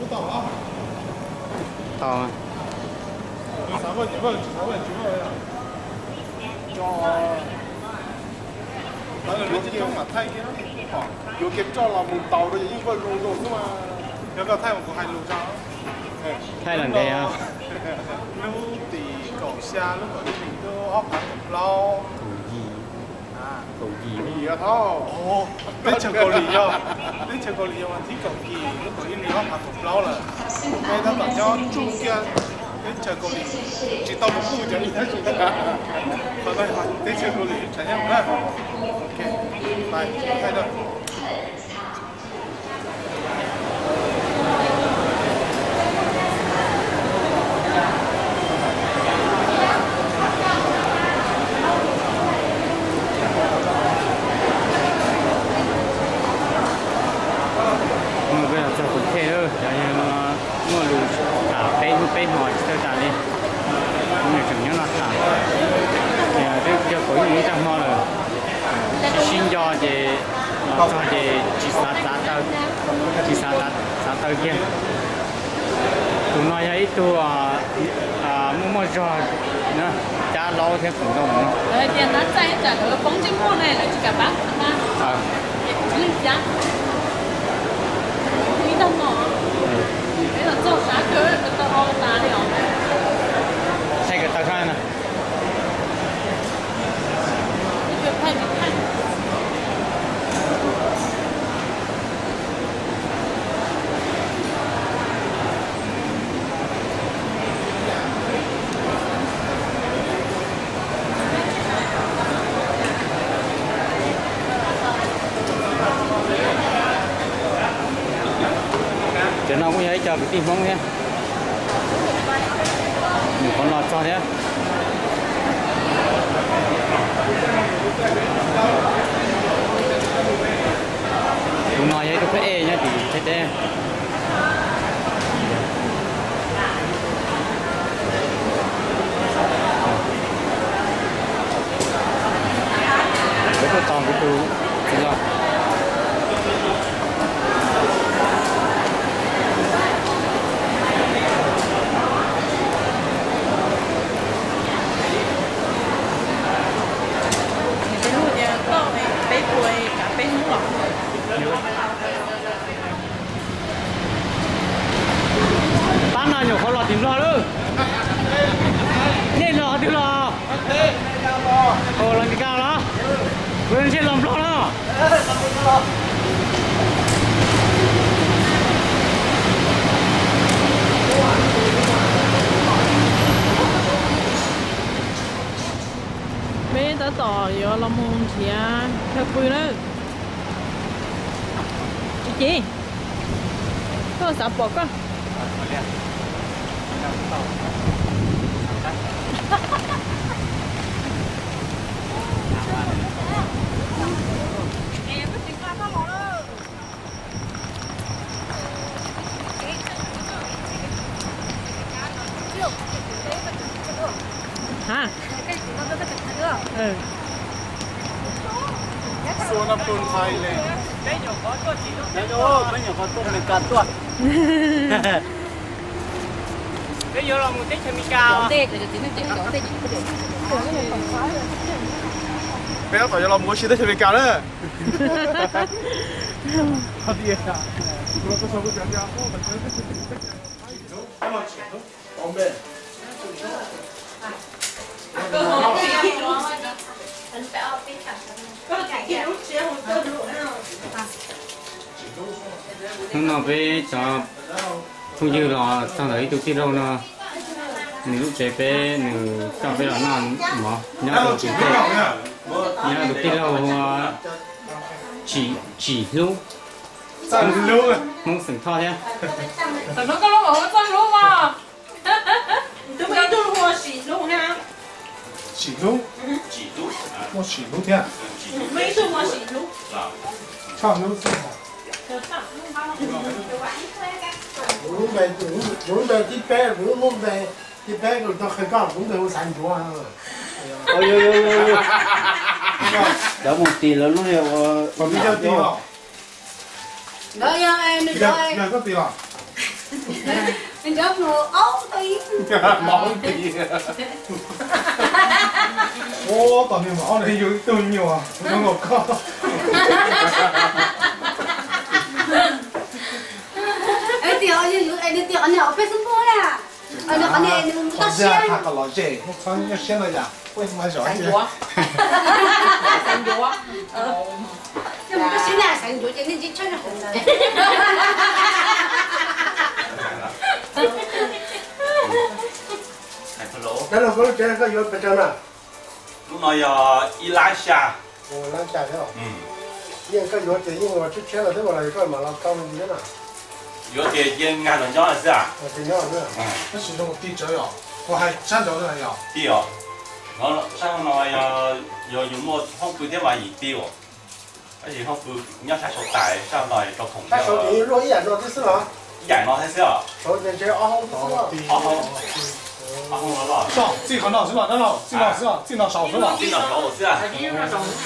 Tau. Yuav kev roj los mus ntaus rau yeej vaj lus rau xwb mas. Yog koj thaij mas kuv hais lus rau. Thaij los ntev os. Hnub tim kaum xya lub kaum ib hlis ntuj ob phav kaum plaub. Kaum yim. Kaum yim. Teb chaws Kaus Lim yog, teb chaws Kaus Lim yog vas thib kaum yim lub kaum ib hlis ob phav kaum plaub lawm. Peb tab tom nyob tsuj kiag teb chaws Kaus Lim, tsis tau mus kuj cov ib thab tsis tau. Qhov no teb chaws Kaus Lim tseem nyob na. Ok, bye, thaij na. Peb los txog Koos Thej lawm, cov yawg no muaj lus tham peb hnub peb hmo tsis txawj tas li. Nws tseem nyob no tham, twb yog kaum ib ib tag hmo lawm. Sib nco ces los txog ces tsis xav txav taw, tsis xav txav taw kiag. Tus no yog ib tug muaj muaj zog, cab laub thiab khoom ntau no. Thaij ko taw sab na. Cov no kuj yog ib co kwv tij Hmoob thiab, nyuam qhuav los txog thiab. Tus no yog ib tug phab ej nyob tim Thaib teb. Kuv tuaj tos kuv tus txiv los. Pab no nyuam qhuav los tim Nplog lawm. Nej los qhov twg los? Los Meskas los? Kuv ntshe los Nplog no. Peb tab tom yuav los mus nrhiav chaw pw lawm. Ces koj xav pom koj. Ha. Peb nyuam qhuav tuaj Meskas tuaj. Peb yuav los mus teb chaws Meskas. Peb tab tom yuav los mus ua si teb chaws Meskas na. Hnub no peb cov phooj ywg los txog ntawm ib tug tij laug no, nws lub tsev peb, nws coj peb los noj mov nyob rau tsev tej. Nyob tus tij laug hu ua Tsim Hlub, Hmoob xeem Thoj thiab. Sim Hlub, muaj Sim Hlub thiab. Kuv lub npe tib peb, kuv lub npe tib peb, kuv tau qhia koj, kuv lub npe hu Xaiv Ntsuav. Cov mus tim lawv lub niag ua, yog koj tim os. Ua, tom niag maum aub no yug ib tug nyuam zoo nkaus koj. Qhov ntawd tham kom lom zem, txhob nyuaj siab no yom, mas zov. Dab laug, koj lub tsev koj yuav pes tsawg na? Lub no yog ib lab xya. Lab xya thiab. Yeej koj yuav ces yeej ua tshiab tshiab los thiab los koj mam los tau me ntsis thiab na. Yuav ces cia nkag los nyob xwb. Tab sis zoo tig tsawv yom, kuv hais sab nraud yog tig os. Sab no yog yus muaj hoob pw thiab mas yim tig os. Tab sis hoob pw nyob sab saud tas, sab no rau khoom. Sab saud ces luaj ib yam no thiab xwb los? Ib yam no thiab xwb os. Saud ces ntshe ob hoob xwb. Ob hoob. Ob hoob no los. Txij qhov no xwb los, dab laug, txij no xwb, txij no saud xwb los. Txij no saud xwb.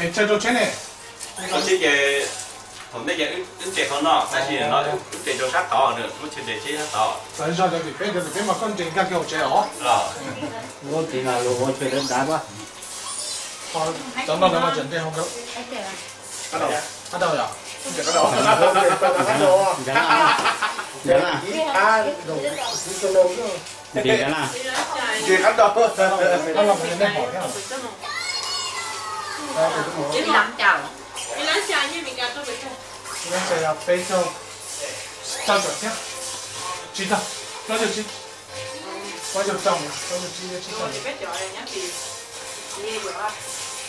Es chaw rau tsheb ne? Rau tsheb ces thaum ntej ces wb nres qhov no, tab sis no wb nres rau sab tod, muab chaw nres tsheb sab tod. Txawm zog cov tim peb, cov tim peb mas koj nres nkag kiag hauv tsev os. Cov no mas tseem nres hauv. Qab dau yom? Nres qab dau. Peb caug, rau caum thiab, tsib caug, plaub caug tsib, plaub caug rau, plaub caug tsib, tsib caug.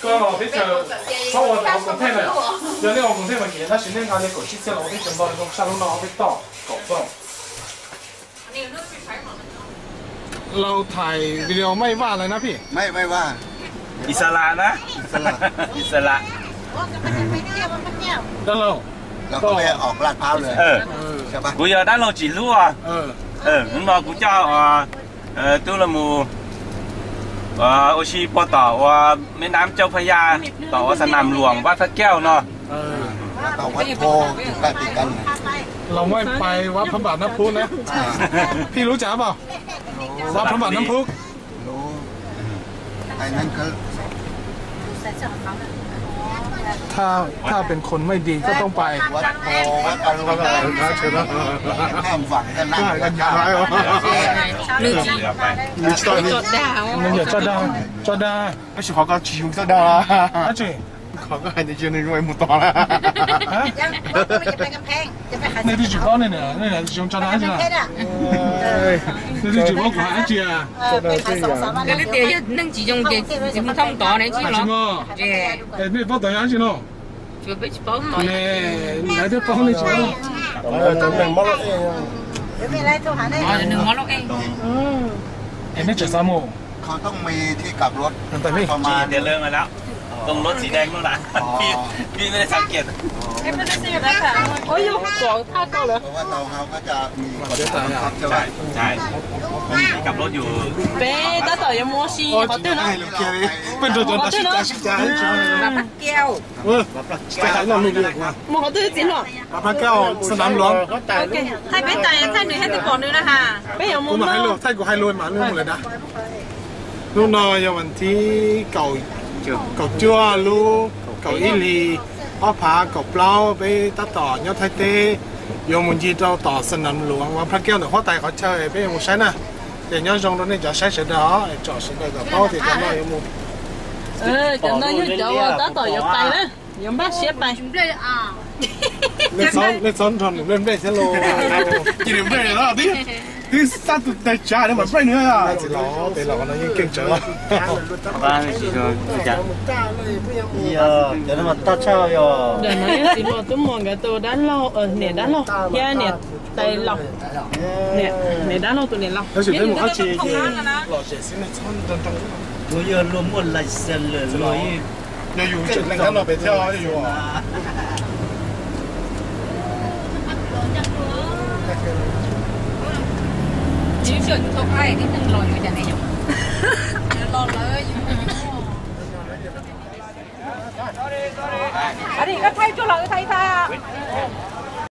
Koj los teb chaws txhob ua tus ua koom thej lawm, yog nej ua koom thej mas kev, tab sis nej nqa li kaum tsib txhiab los ua teb chaws nto zoo sab lub no peb toj kaum plaub. Laug thais video maj vaj lawm na phi? Maj vaj. Is las na. Is las. Dab laug. Kuv yog dab laug Tsim Hlub. Hnub no kuv coj tub los mus ua si puag tom ua meb nab cauj Phaj Yaj, tom ua xa nam luam Vaj Phaj Kauj no. Los muab pais Vaj Phab Npam Nab Phub na. Phi lub cas mas? Vaj Phab Npam Nab Phub.ถ้า ถ้าเป็นคนไม่ดีก็ต้องไป Nws yog txoj dag, txoj dag. Tab sis qhov ko tsis zoo txoj dag. Qhov ko hais tias nws zoo mus tod lawm. Nej twb tsis paub ne, nej twb tsis zoo txoj dag dab tsi na. Nej twb tsis paub kuv hais dab tsi. Yog neeg tsis zoo ces tsis mus tod ne, tsis los. Nej paub tod yog dab tsi no? Lawv twb paub nej tsis paub. Nws mob lauj ej. Es nej tseem xav mus? Tias lawv mas lawm, too lub txiv dee lub lawm. Pib pib me xav kiag. Ua yog pom thaj koj lawm. Peb tab tom yuav mus ua si qhov twg no? Qhov twg no? Mus qhov twg txiv hluas? Thaij peb tais, thaij nws thiab twb pom nws na ha. Peb yuav mus thaij kuv hais lus mas nws mus lawm na. Hnub no yog vas thib kaum cuaj lub kaum ib hlis ob phav kaum plaub, peb tab tom nyob Thaib teb yuav mus ncig rau tom xa nam luam Vaj Phab Kauj ntawm huab tais qhov chaw peb yuav mus saib na. Ces nyob zoo rau nej cov saib sawv daws, tsom sawv daws kom paub tias cov no yuav mus. Cov no yog cov uas tab tom yuav pais na, yuav npaj siab pais. Nej txhob nrog nws nplej nplej thiab lauj. Ces nws nplej no twb, twb xab tus tais tsav nws mam nplej nws. Txiv los pem los no yeej keej tsawv. Cov no mas tag tshaj yog. Ntawm no yog txiv hluas tub muam nkawd tus dab laug, niam dab laug thiab niam tais laus. Niam dab laug tus niam laus. Tab sis peb mus dab tsi ces lom zem xwb nej txhob nroo nroo. Luag yog luag muaj license lawm luag. Yog yus tseem leej dab no pem thiab yus. Koj thaij tsuj los wb thaij tag.